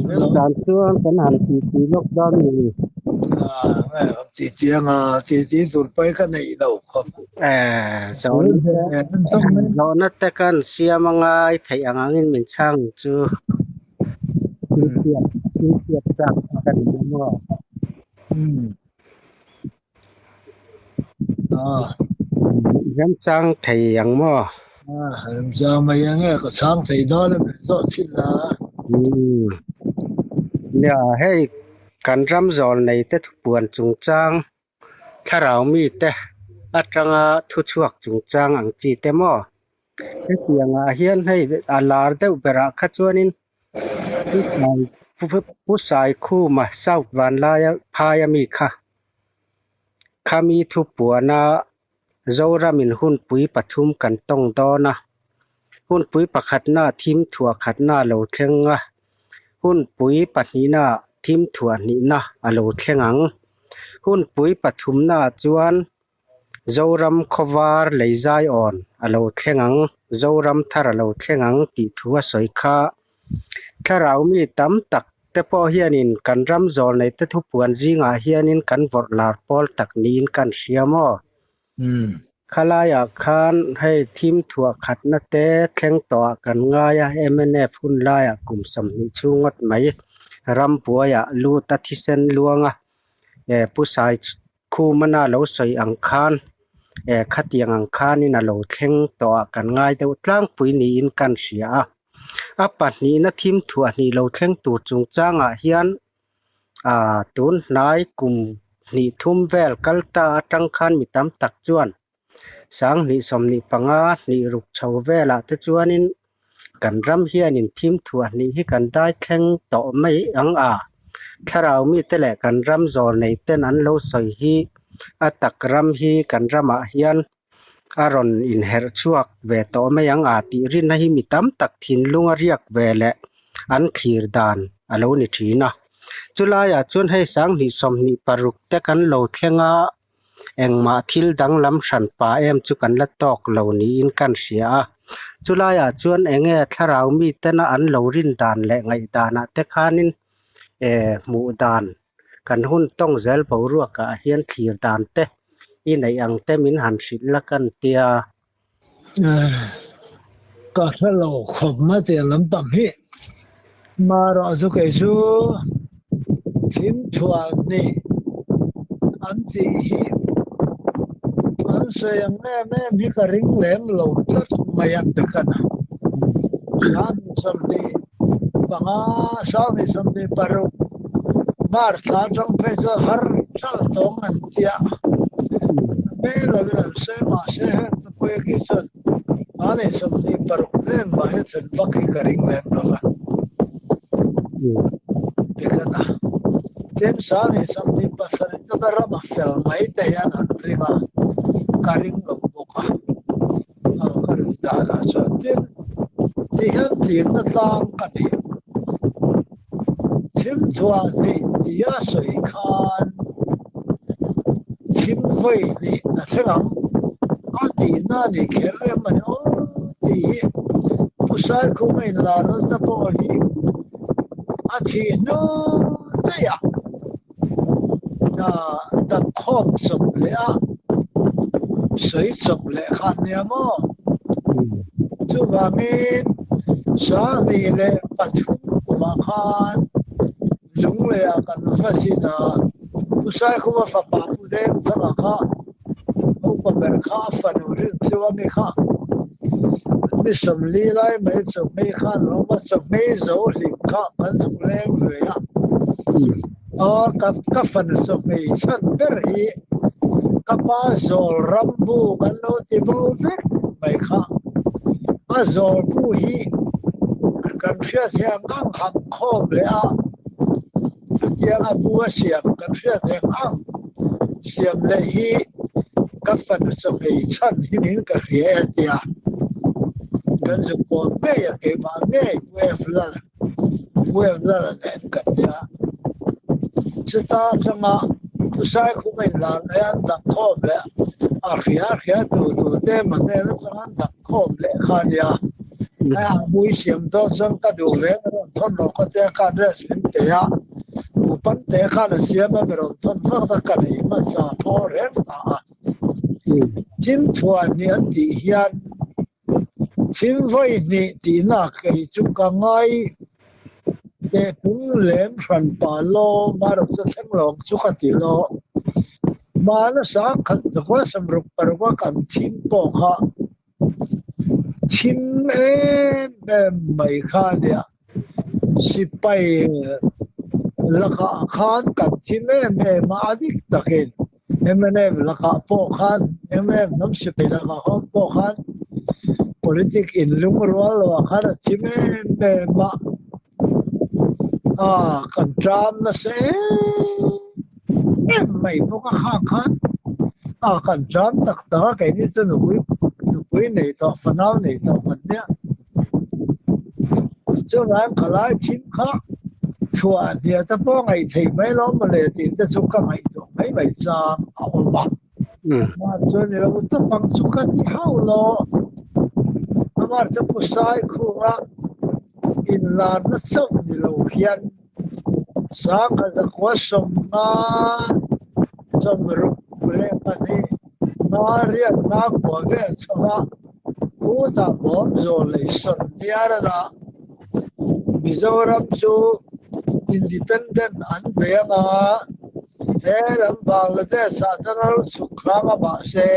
Hello. Chan chuan kan han titi lawk dawn ni. Ah, ti tianga ti ti tur pai ka nei lo khawp. Eh, zawhna te zawhna te kan siam anga i theih ang angin min chhang chu. Thil hriat thil hriat chak ka ni a maw? Ah. Remchang thei ang maw? Ah, remchang mai ang e, ka chhang thei dawn a min zawh chhin la. Umm. Nia, hei kan ram zawl nei te thupuan chungchang, thlarau mite atanga thuchhuak chungchang ang chi te maw? Hetiangah hian hei a lar deuh berah kha chuanin Pu Saikhuma South Vanlaia phaia mi kha khami thupuana Zoramin hunpui pathum kan tawng dawn a, hunpui pakhatna thim thuah khatna a lo thleng a, hunpui pahnihna thim thuah hnihna a lo thleng ang. Hunpui pathumna chuan Zoram khawvar leizaiawn a lo thleng ang, Zoram thar a lo thleng ang tih thu a sawi kha. Thlarau mi tam tak te pawh hianin kan ram zawlnei te thupuan zingah hianin kan vawrh lar pawl tak niin kan hria maw? Khalaiah khan hei thim thuah khatna te thleng tawhah kan ngai a, mnf hun laiah kum 20 chhung ngawt mai rambuaiah lut a thisen luang a, Pu Sai Khumana lo sawi ang khan khatiang ang khanin a lo thleng tawhah kan ngai deuh tlangpui niin kan hria a. A pahnihna thim thuah hnih lo thleng tur chungchangah hian tun hnai kum hnih thum vel kal ta atang khan mi tam tak chuan 2025 hnih ruk chho velah te chuanin kan ram hianin thim thuah hnih hi kan dai thleng tawh mai ang a, thlarau mite leh kan ram zawl nei ten an lo sawi hi a tak ram hi kan ramah hian a rawn inherh chhuak ve tawh mai ang a tih rinna hi mi tam tak thinlung a riak ve leh an thlir dan a lo ni thin a. Chulaiah chuan hei 2026 te kan lo thleng a, engmah thil danglam hran pa em chu kan la tawk lo niin kan hria a. Chulaiah chuan enge thlarau mitena an lo rin dan leh ngaihdanah te khanin hmuh dan kan hun tawng zel boruakah hian thlir dan te i neih ang te min han hrilh la kan tia. Ka hre lo khawp mai tiang lampang hi. Marawh chu kei chu thim thuah hnih an tih hi an sawi ang em em hi ka ring lem lo tlat mai a ti khan a. 2025, 2026 March thla atang phei chuan har ṭalh tawng an tia. Mai lovin an sawi mahse heng te pawh hi kei chuan 2026 vel mah hi thlen vak hi ka ring lem lo va. Tikhan a, tin 2027 te ber rama fel mai te hian an ring a, ka ring lo bawk a, ka rin danah chuan tin ti hian tlinna tlang ka nei. Thim thuah hnih tia sawi khan thim vawi hnih a thleng ang a tihna a ni kher em a ni aw tih hi Pu Saikhuma inlar nasa pawh hi a thih hnu daih a dam khawm chawp leh a sawi chawp leh kha ania maw? Chuvangin 2003 kumah khan Lungleiah kan va zin a, Pu Saikhuma fapa Pu Dengthanga kha upa ber kha a fanu Rinchhuangi kha ni 40 lai mai chawhmei khan a awm a, chawhmei zo hlim kha kan zuk leng ve a. Aw ka fanu chawhmei chhan ber hi ka pa zawl ram bu kan lo ti bo vek mai kha. A zawl bu hi kan hriat hian ang han khawm leh a, chutiang a bu a siam kan hriat reng ang siam leh hi ka fanu chawhmei chhan hi niin ka hria e tia kan zuk pawn ngei a keimah ngei Pu F Lal Pu F Lal a nen kan nia. Chuta atanga Pu Saikhuma inlar leh an dang khawm leh a hria hria tu tu te mahni atanga an dang khawm leh kha a nia. Hei a mui siam dawn chuan ka duh ve a rawn. rawn thawn rawh ka tia ka address min pe a, Pu Pante khan a siam a mi rawn thawn vak a ka nei hmasa phaw reng ta a. Thim thuan hi an tih hian thim vawi hnih tihna kei chu ka ngai teh pung lem hran pa law marawh chu thleng lawng chu ka ti law. Hmana sangkhat zakua samruk paruk a kan thim pawh kha Thim em em mai kha a nia. Sipai lakah khan kan thim em em a, a dik takin mnf lakah pawh khan, mnf hnam sipai lakah khan pawh khan politic inlungrual loah khan a thim em em a, ah kan ṭam nasa em em mai bawk a khang khan ah kan ṭam tak tak a keini chu nupui nupui nei tawh fanau nei tawh kan nia chuvang khalai thim kha chhuah hniah te pawh ngaih theih mai lo mawle tih te chu ka ngaihtuah mai mai chang a awm a. Amah chuan i lo tawp ang chu ka ti hauh lo. Amah chu Pu Saikhunga inlarna chauh ni lo hian Sangha zakua sawmnga sawmruk leh pahnih nga riat nga kua vel chho a, khutah bawm zawl lei sawn niar a dah. Mizoram chu independent an bei anga he lam Bangladesh ah chuan a lo chhuk hrang a mahse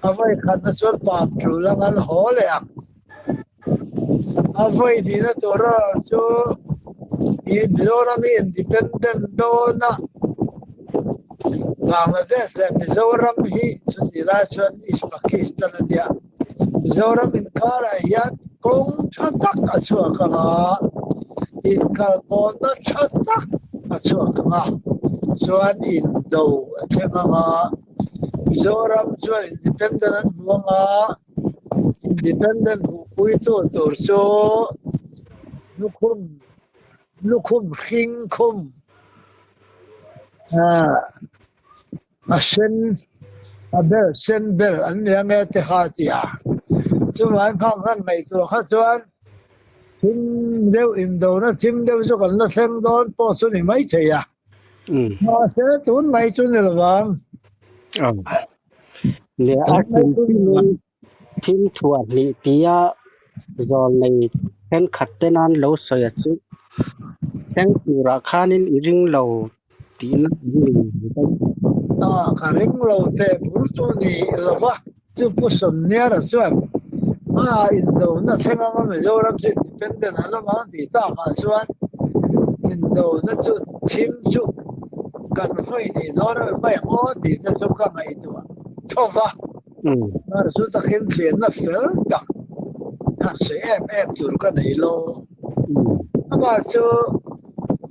a vawi khatna chuan pam tul ang an haw leh ang. A vawi hnihna tur erawh chu Mizoram hi independent dawn a, Bangladesh leh Mizoram hi chutih lai chuan East Pakistan a nia. Mizoram inkarah hian kawng tha tak a chhuak ang a, inkalpawhna tha tak a chhuak ang a, chuan indo a thleng ang a, Mizoram chuan independent an hmu ang a, independent hmuhpuitu tur chu lukhum lukhum hring khum A sen, a bel sen bel an nia nge te kha a ti a. Chuvang khang khan ngaihtuah kha chuan thim deuh indona thim deuh chu kan la thleng dawn pawh chu ni mai thei a. Mahse tun mai chu ni lovang. Nia a Tun mai chu ni lovang. Thim thuah hnih tia zawl nei thenkhat te nan lo sawi a chu. Thleng turah khanin i ring lo tihna an ni ang daih. Ah, ka ring lo teh bur chu ni lo va, chu Pu Sawmniara chuan ah indona thleng anga Mizoram chu independent an awm ang tih takah chuan indona chu thim chu kan vawi nih dawn a mai ang aw tih te chu ka ngaihtuah tho va. Hnar chu takin thlianna fel tak han sawi em em tur ka nei lo. Amah chu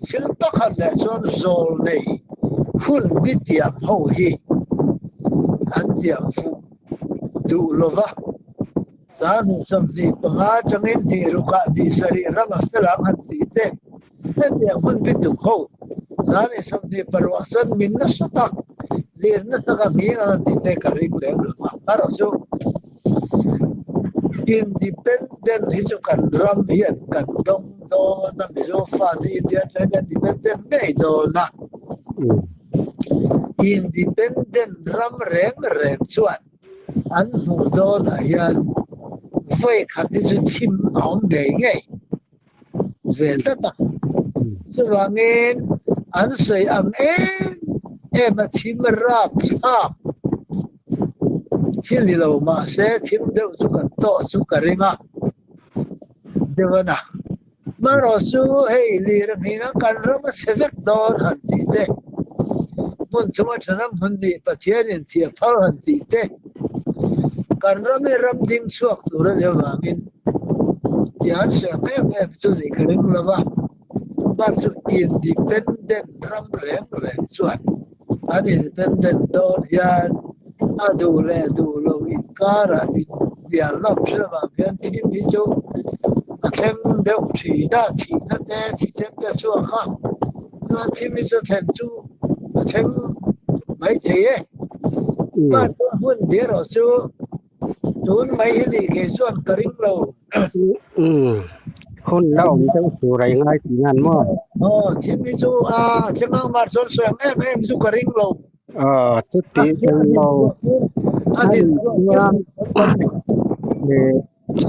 thil pakhat leh chuan zawl nei hun bi tiam ho hi an tiam fuh duh lo va. Sahnu 25 atangin hnih rukah hnih sarih ram a fel ang han tih te, hetiang hun bi tuk ho sahni 26 ah chuan min nasa tak lir nasa ka nghing ang a tih te ka ring lem lo va. Erawh chu independent hi chu kan ram hian kan dawng dawn a, Mizo fate India atangin kan independent ngei dawn a. Independent ram reng reng chuan An hmuh dawnah hian vawi khat hi chu thim a awm ngei ngei ve tlat a. Chuvangin an sawi ang em em a thim rap thlak thil ni lo mahse thim deuh chu kan tawh chu ka ring a Devana. Marawh chu hei lir hming kan ram a chhe vek dawn han tih te, hmun thuma thanam hmun nih Pathianin thiah phal han tih te, kan ram hi ram ding chhuak tur a nih avangin tih an sawi ang em em chu nih ka ring lo va, bak chu independent ram reng reng chuan an independent dawn hian a duh leh duh lo inkarah inhnial lawk thin avang hian thim hi chu a thleng deuh thin a, thihna te thisen te a chhuak a, chuan thim hi chu a thlen chu a thleng mai thei e. Mahse hmun bia erawh chu tun mai hi nih kei chuan ka ring lo. Hun la awm deuh tur a i ngai tih nan maw? Aw, thim hi chu a thleng ang mar chuan sawi ang em em chu ka ring lo. Aw, chuti eng lo. A A din nih chuan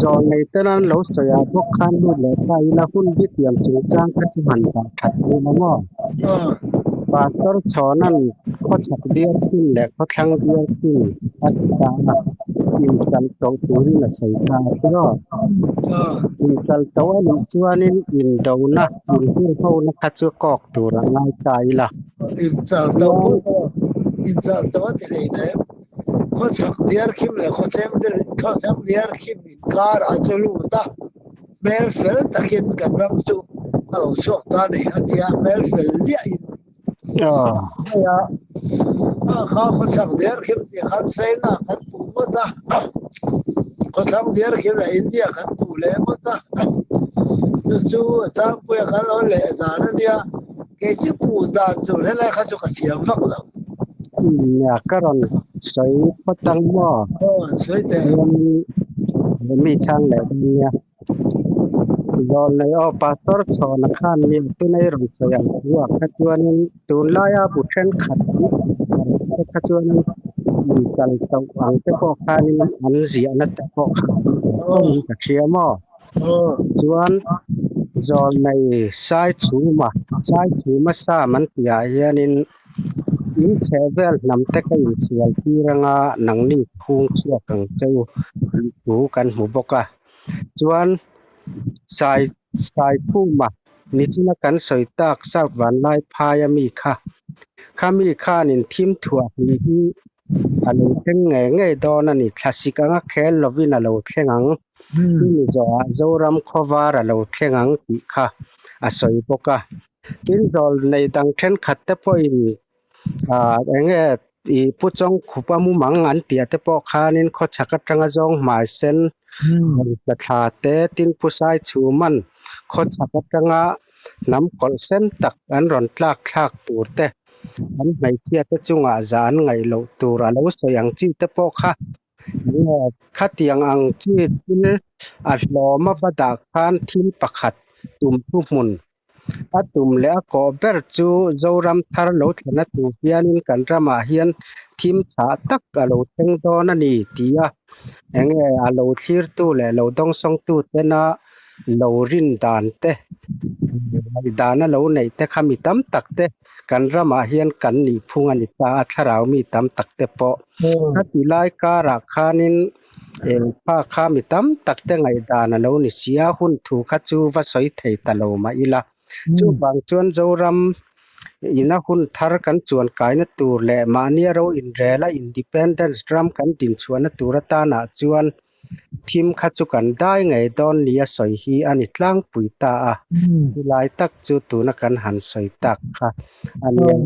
zawn nei ten an lo sawi ah bawk khan lut leh ta ila hun bi tiang chungchang kha chu han dah that ila maw? Pastor Chhawna'n khawchhak bial khin leh khawthlang bial khin a ti ta a, inchal tawh turin a sawi ta a tiraw? Inchal tawh a nih chuanin indona, inhirhona kha chu kawk tur a ngai ta ila. Inchal tawh pawh inchal tawh a ti hleinem. Khawchhak diar khim leh khawcheng khawchhak diar khim inkarah chu lut a, hmel fel takin kan ram chu a lo chhuak ta a ni a ti a, hmel fel liahin mai a, a kha khawchhak diar khim tih khan China kan puh ngawt a, khawchhak diar khim leh India kan puh leh ngawt a, chu chu a tlangpuia kan lo leh dan a nia, kei chu puh dan chu helai kha chu ka thiam vak lo. Nia ka rawn sawi phawt ang maw? Aw, sawi teh. Chuan mi chhang leh dawn nia. Zawl nei aw Pastor Chhawna khan mi tuna i rawn sawi ang thu ah kha chuanin tunlaia bu thenkhat an chhut thar te kha chuanin inchal tauh ang te pawh khanin an ziahna te pawh kha an awm tawmin ka hria maw? Chuan zawl nei Saichhuma, Saichhuma Sam an tihah hianin In chheh vel hnam te ka insual tir anga nangni khung chhuak ang che u tih thu kan hmu bawk a. Chuan Sai Saikhuma nichina kan sawi tak South Vanlaiphai a mi kha, khami khanin thim thuah hnih hi a lo thleng ngei ngei dawn a ni. Thlasik anga khel lovin a lo thleng ang. Chumi zawhah Zoram khawvar a lo thleng ang tih kha a sawi bawk a. Tin zawl nei dang thenkhat te pawhin eng nge i Pu Chawngkhupa mumang an tih ah te pawh khanin khawchhak atanga zawng hmai sen rawn tla thla te, tin Pu Saichhuman khawchhak atanga hnam kawlh sen tak an rawn tlak thlak tur te, an hmeichhia te chungah zah an ngaih loh tur a lo sawi ang chi te pawh kha Nge, khatiang ang chi thil a hlawm a va dah khan thil pakhat tum thuhmun a tum leh a kawh ber chu Zoram thar lo thlena tur hianin kan ramah hian thim chhah tak a lo thleng dawn a ni tia enge a lo thlirtu leh lo dawngsawngtu tena lo rin dan te, ngaihdan a lo neih te kha mi tam tak te kan ramah hian kan nih phung a ni ta a, thlarau mi tam tak te pawh. Khati lai karah khanin eng pa kha mi tam tak te ngaihdan a lo ni si a, hun thu kha chu va sawi thei ta lo mah ila. Chuvang chuan Zoram ina hun thar kan chuan kaina tur leh mahnia ro inrela Independence ram kan dinchhuahna tur atanah chuan Thim kha chu kan dai ngei dawn nia sawi hi a ni tlangpui ta a, chulai tak chu tuna kan han sawi tak kha a nia.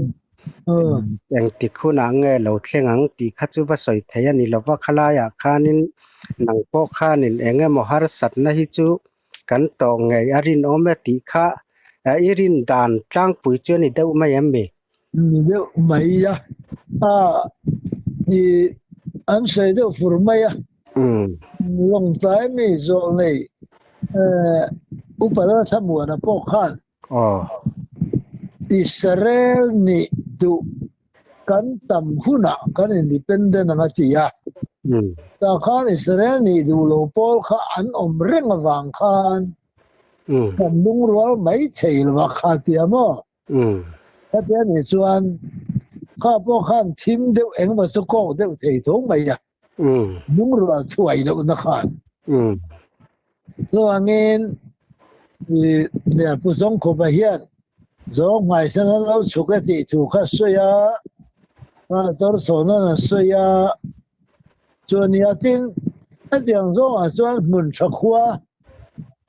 Engtik hunah nge lo thleng ang tih kha chu va sawi thei a ni lova, khalaiah khanin nang pawh khanin eng emaw harsatna hi chu kan tawh ngei a rinawm e tih kha i rin dan tlangpui chu a ni deuh mai em mi? Ni deuh mai a, a i an sawi deuh fur mai a, Lawngtlai mi zawh nei Upa Lalthamuana pawh khan Israel nih duh kan tam hunah kan independent ang a ti a, tah khan Israel nih duh lo pawl kha an awm reng avang khan kan lungrual mai thei lo a kha tia maw? Hetia nih chuan kha pawh khan thim deuh engemaw chu kawk deuh thei tho mai a, lungrual thuai lohna khan. Chuvangin Pu Zawngkhupa hian Zawng hmaisen a lo chhuk e tih thu kha sawi a, Tawrchhawna'n a sawi a, chuan tin hetiang zawngah chuan hmun tha khua,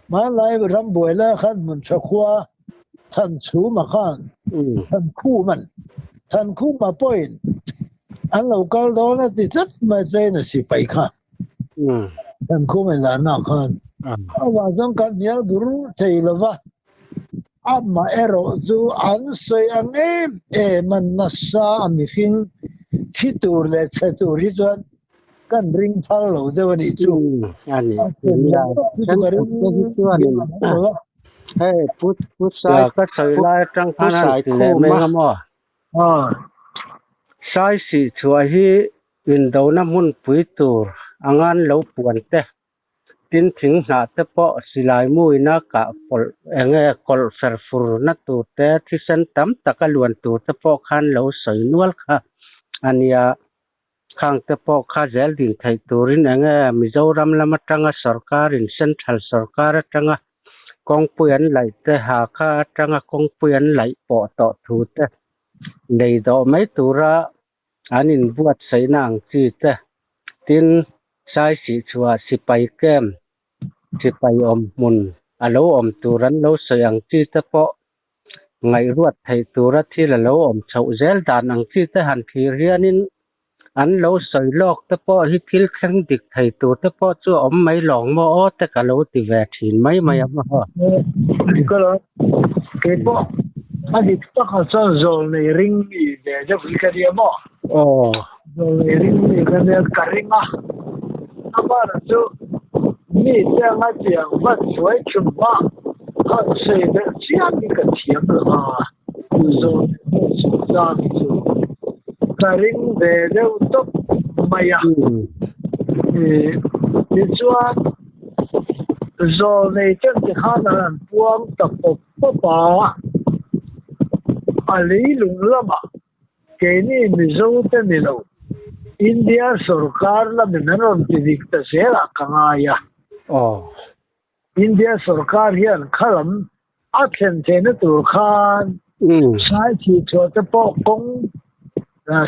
hmanlai rambuai lai khan hmun tha khua Thanchhuma khan Thankhuma'n Thankhuma pawhin an lo kal dawn a ti tlat mai China sipai kha. Thankhuma inlarna khan amah chuan kan hnial bur thei lo va, amah erawh chu an sawi ang em em a nasa a mihring thi tur leh chhe tur hi chuan. Kan ring phal lo deuh a nih chu. A ni. Nia, thenkhat te hi chuanin hei Pu Pu Sai Ka sawi lai atang Pu khan han ti leh mai Saikhuma nga maw? Sai sih chhuah hi indona hmunpui tur angan lo puan te, tin thing hnah te pawh silai muina kah pawlh enge kawlh fer fur na tur te, thisen tam taka luan tur te pawh khan lo sawi nual kha a nia. Khang te pawh kha zel din theih turin enge Mizoram lam atanga sorkarin Central sorkar atanga kawngpui an laih te, Hakha atanga kawngpui an laih pawh tawh thu te nei dawh mai tura an inbuatsaihna ang chi te, tin Saisihchhuah sipai camp sipai awm hmun a lo awm tur an lo sawi ang chi te pawh ngaihruat theih tura thil a lo awm chhoh zel dan ang chi te han thlir hianin an lo sawi lawk te pawh hi thil thleng dik thei tur te pawh chu a awm mai lawng maw aw te ka lo ti ve thin mai mai a maw. Dik alawm, kei pawh a dik takah chuan zawl nei ring mi ve deuh hi ka nia maw? Aw. Zawl nei ring mi ka nia ka ring a, amah chu mi te anga tiang vat hruai thin hma han sawi belh chiam hi ka thiam lo a, zawl nei hmuh chhuah zan hi chu ka ring ve deuh tawp mai a. Tichuan zawl nei ten tikhan an han puang ta pawp pawp a, a leilung lamah Keini Mizo te ni lo, India sorkar lamin an rawn ti dik ta zelah ka ngai a. India sorkar hian khalam a thlen theihna tur khan sai thih chhuah te pawh kawng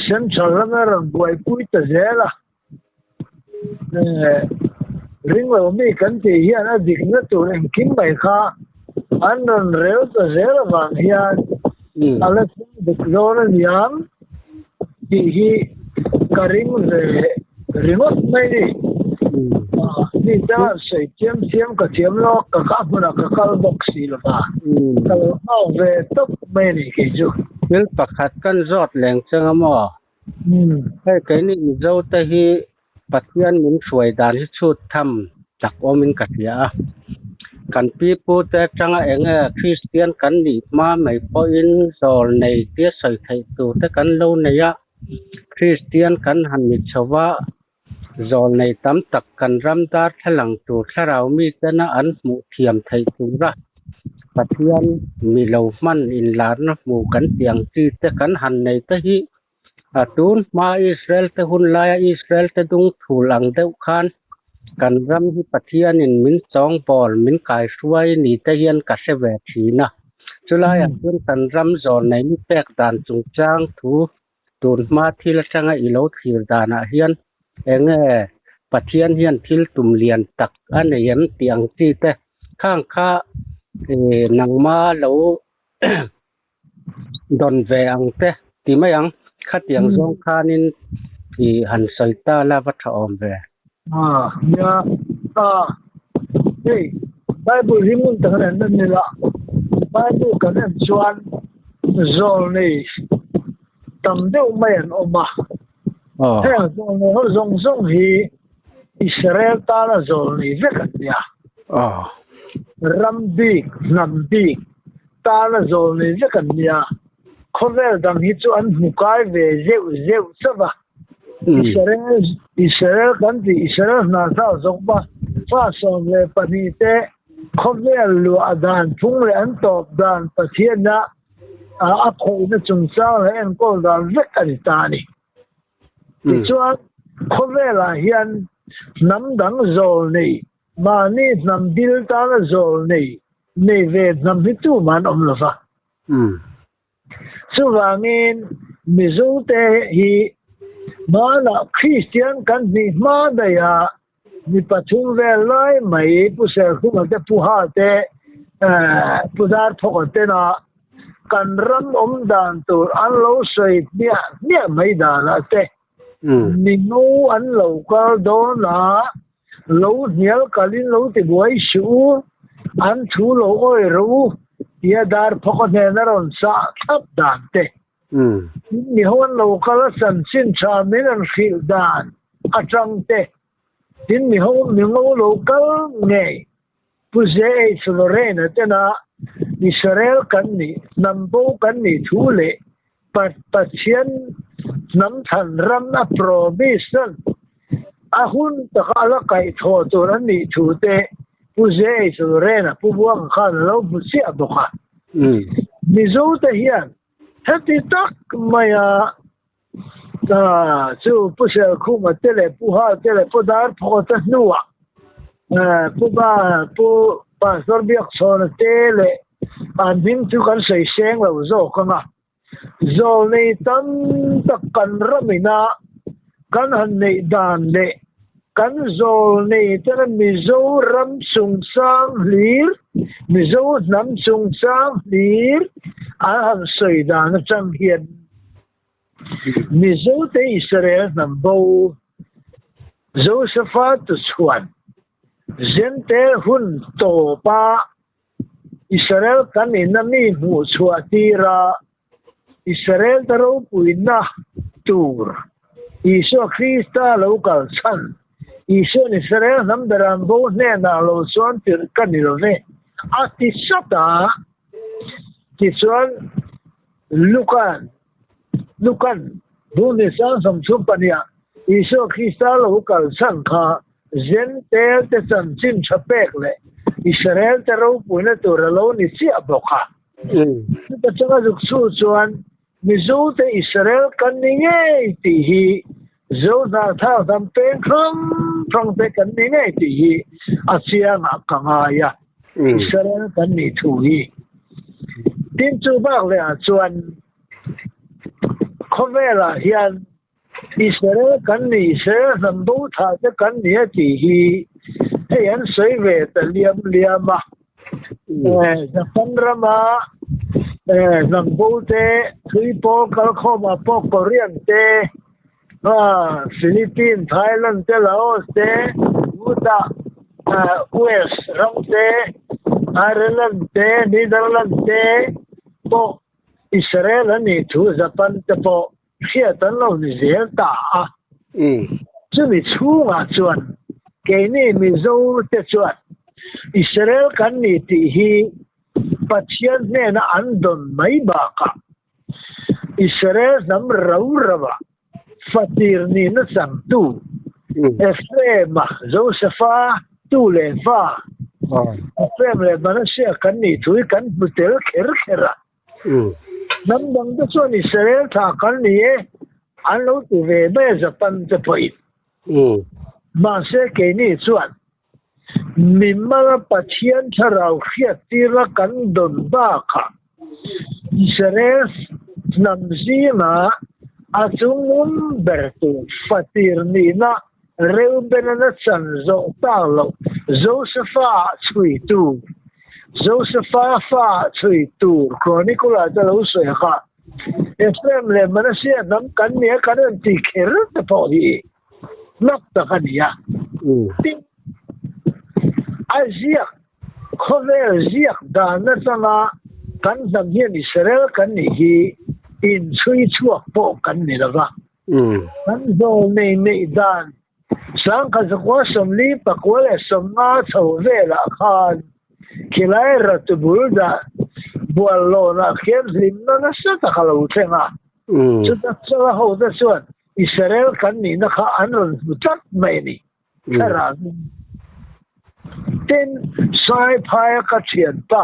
central lama rawn buaipui ta zel a. Ring lo mi kan tih hian a dikna tur engkim mai kha an rawn rel ta zel avang hian a la thleng dik dawn a niang tih hi ka ring ve ringawt mai ni. Mi tanga sawi chiam chiam ka thiam lo a, ka kah hmunah ka kal bawk si lo va, ka lo nghak ve tawp mai a ni kei chu. Thil pakhat kan zawt leng cheng a maw? Hei keini Mizo te hi Pathian min hruai dan hi chhut tham tak awmin ka hria a. Kan pi pu te atanga enge Kristian kan nih hma mai pawhin zawl nei tia sawi theih tur te kan lo nei a. Kristian kan han ni chho va, zawl nei tam tak kan ram dar thlalang tur thlarau mitena an hmuh thiam theih tura Pathian mi lo hman inlarna hmu kan tih ang chi te kan han nei te hi a tun hma Israel te hun laia Israel te dung thul ang deuh khan kan ram hi Pathianin min chawng bawl min kaihruai ni te hian ka hre ve thin a. Chulaiah chuan kan ram zawn nei mi pek dan chungchang thu tun hma thil atanga i lo thlir danah hian enge Pathian hian thil tum lian tak a nei em tih ang chi te khang kha nangma lo dawn ve ang te ti mai ang. Khatiang zawng khanin i han sawi ta la va tha awm ve. Nia, hei Bible hi ngun tak an en a ni la, Bible kan en chuan zawl nei tam deuh mai an awm a. Heng zawl nei ho zawng zawng hi Israel tana zawl nei vek an nia. Ram bik, hnam bik tana zawl nei vek an nia. Khawvel dang hi chu an hmu kai ve zeuh zeuh chauh a. Israel, Israel kan tih Israel hna zau zawk ba fa 12 te khawvel luah dan phung leh an tawp dan Pathianna a khawihna chungchang leh enkawl dan vek a ni ta a ni. Tichuan, khawvelah hian hnam dang zawl nei, mahni hnam dil tana zawl nei, nei ve hnam hi tumah an awm lo va. Chuvangin Mizote hi hmanah Kristian kan hnih hma daih a, mi pathum vel lai mai Pu Serkhuma te, Pu Ha te, Pu Darthawka tena kan ram awm dan tur an lo sawi hmiah hmiah mai danah te mingo an lo kal dawn a, lo hnial kalin lo ti buai suh u, an thu lo awi rawh u tia Darthawka hnena rawn chah thlap dan te. Miho an lo kal a chanchin tha min an hrilh dan. atang te tin mi ho mi ngo lo kal ngei Pu JH Lorraine tena Israel kan nih hnam bo kan nih thu leh Pathian hnam thlan ram a promise nan a hun taka a la kaih thawh tur an nih thu te Pu JH Lorraine-a Pu Buanga khan a lo hmu chiah bawk a. Mizo te hian heti tak maia chu Pu Selkhuma te leh Pu Hal te leh Pu Darphawta hnuah Pu Ba Pu Pastor Biakchhawna te leh an hming chu kan sawi seng lo zawk ang a. Zawlnei tam tak kan ramina kan han neih dan leh kan zawlnei tena Mizoram chungchang hlir, Mizo hnam chungchang hlir an han sawi dan atang hian Mizote Israel hnam bo Josepha tuchhuan Zente hun tawpa Israel kan ina mi hmuh chhuah tir a, Israel te ropuina tur Isua Krista lo kal chhan, Isua'n Israel hnam beram bo hnenah lo chuan tirh ka ni lo ve, a ti sat a. Tichuan, Luka'n, Luka'n, Bungni sang 30 pahniha Isua Krista lo kal chhan kha Zentel te chanchin tha pek leh Israel te ropuina tur a lo ni chiah bawk a. Chuta changa zuk chhu chuan Mizo te Israel kan ni ngei tih hi Zo hnarthak hnam peng hrang hrang te kan ni ngei tih hi a chiangah ka ngai a, Israel kan nih thu hi. Tin chu bak leh ah chuan khawvelah hian Israel kan ni, Israel hnam bo thah te kan ni a tih hi hei an sawi ve ta liam liam a. Japan rama hnam bo te, thui pawl kalkhawmah pawh Korean te, Philippine, Thailand te, Laos te, Utah, US ram te, Ireland te, Netherland te pawh Israel an nih thu Japan te pawh hriat an lo ni zel ta a. Chumi chhungah chuan keini Mizo te chuan Israel kan ni tih hi Pathian hnena an dawn mai bakah Israel hnam rau rauah fatir nihna changtu Ephraim-a, Joseph-a tu leh fa Ephraim leh Manasseh kan nih thu hi kan hmu tel kher kher a. Hnam dang te chuan Israel tha kan ni e, an lo ti ve mai a Japan te pawhin. Mahse keini chuan mimala Pathian thlarau hriattirna kan dawn bakah Israel hnam zingah a chungum ber tur fatir nihna Reuben-a chan zawh tak loh Josepha chhui tur, Josepha fa chhui tur Chronicler te lo sawi kha Ephraim leh Manasseh hnam kan nia kan rawn ti kher te pawh hi mak tak a ni a. Tin, a ziak, khawvel ziak dan atanga kan hnam hian Israel kan nih hi inchhui chhuak pawh kan ni lo va. Kan zawl nei neih dan sangkhat zakua 40 pakua leh 50 chho velah khan khilai ratubul dah bual lawnah khian hlimna nasa tak a lo thleng a. Chuta changa hote chuan Israel kan nihna kha an rawn hmu tlat mai a ni. Thlarauin tin Saiphaia ka thianpa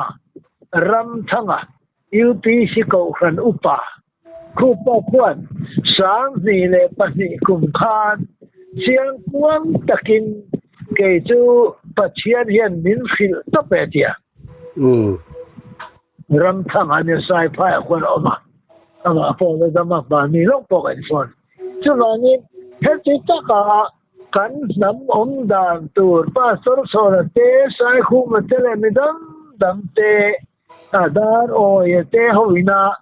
Ramthanga UPC Kohhran Upa Khupa khuan 2002 kum khan chiang kuang takin kei chu Pathian hian min hrilh tawp e tia. Ramthanga nia Saiphaia khuan a awm a, amah pawh la dam a, mahni lawk pawh ka inphone. Chuvangin heti taka kan hnam awm dan tur Pastor Chhawna te, Saikhuma te leh mi dang dang te A dar awia te hoina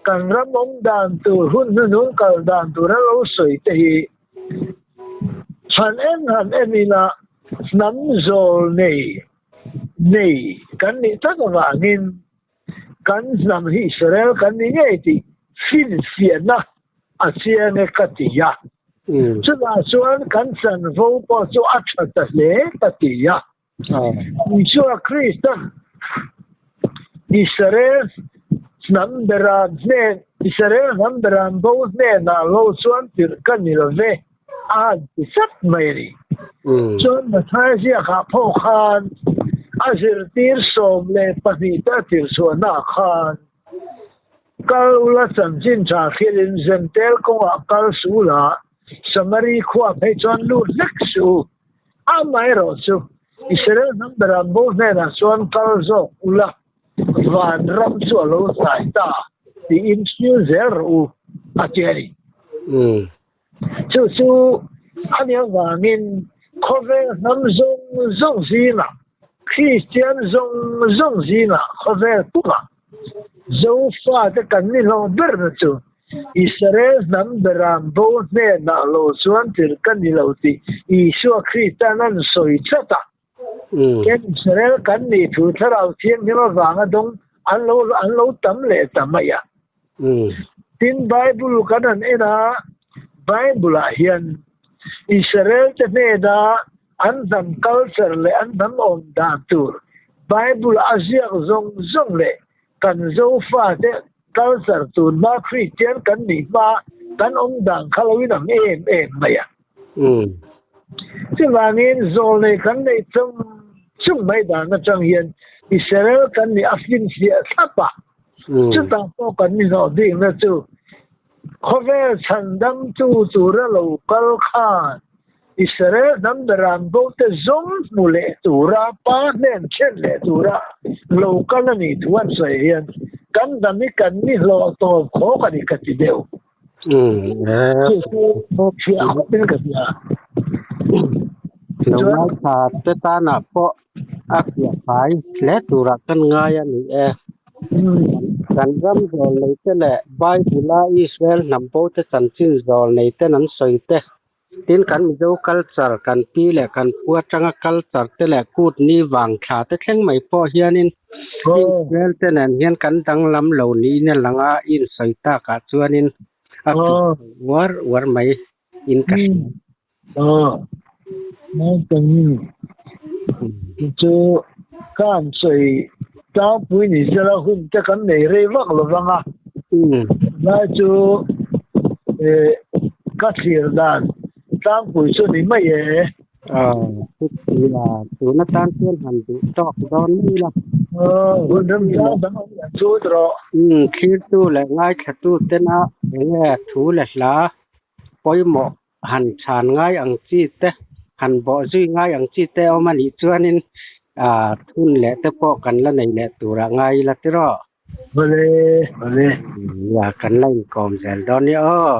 kan ram awm dan tur hun hnuhnung kal dan tur a lo sawi te hi han en han en ila hnam zawl nei nei kan nih tak avangin kan hnam hi Israel kan ni ngei tih finfiahna a chiang e ka ti a. Chutah chuan kan chanvo pawh chu a tha ta hle ka ti a. Isua Krista'n Israel hnam beram hnen Israel hnam beram bo hnenah lo chuan tirh ka ni lo ve a han ti tlat mai a ni. Chuan Mathaia ziakah pawh khan a zirtir 12 te a tirhchhuahnaah khan Kal ula chanchin tha thilin Zentel kawngah kal suh ula, Samari khua phei chuan lut hlek suh u. Amaherawh chu, Israel hnam beram bo hnenah chuan kal zawk ula, van ram chu a lo hnai ta tiin thil zel rawh u, a ti a ni. Chu chu a nih avangin khawvel hnam zawng zawng zingah, Kristian zawng zawng zingah khawvel pumah Zofate kan ni hlawh berna chu Israel hnam beram bo hnenah lo chuan tir ka ni lo tih Isua Krista'n an sawi tlat a. Ken Israel kan nih thu Thlarau Thianghlim avanga dawng an lo an lo tam leh ta mai a. Tin Bible kan han en a, Bible ah hian Israel te hnena an hnam culture leh an hnam awm dan tur Bible a ziak zawng zawng leh kan Zofate culture tunhma Kristian kan nih hma kan awm dan kha lo inang em em mai a. Chuvangin zawlnei kan neih chung chung mai dan atang hian Israel kan nih a finfiah thlap a. Chutah pawh kan inhlawh bikna chu khawvel chhandamtu tura lo kal khan Israel hnam beram bote zawng hmu leh tura, pa hnen thlen leh tura lo kal a nih thu an sawi hian kan hnam hi kan ni hlawh tawp khawk a ni ka ti deuh. Chu chu fiah khawpin ka hria. Lo ngaithla te tanah pawh a fiah fai hle turah kan ngai a ni e. Kan ram zawl nei te leh Bible-a Israel hnam bo te chanchin zawl nei ten an sawi te, tin kan Mizo culture, kan pi leh kan pu atanga culture te leh kut ni vang thla te thleng mai pawh hianin Israel te nen hian kan danglam lo niin a lang a, insawi takah chuanin a fiah uar uar mai in ka hria. Aw, naupang chu ka han sawi tlangpui ni sela hun te kan nei rei vak lo vang a, tunlai chu ka thlir dan tlangpui chu ni mai e. Aw, chutia tun atan chuan han duh tawk dawn mai ila. Aw, hun remchang dang awm leh chut rawh. Thlirtu leh ngaithlatu tena enge thu leh hla pawimawh han chhan ngai ang chi te, han bawh zui ngai ang chi te awm a nih chuanin thun leh te pawh kan la nei leh turah ngai ila tiraw? Vale, vale. Nia, kan la inkawm zel dawn nia aw.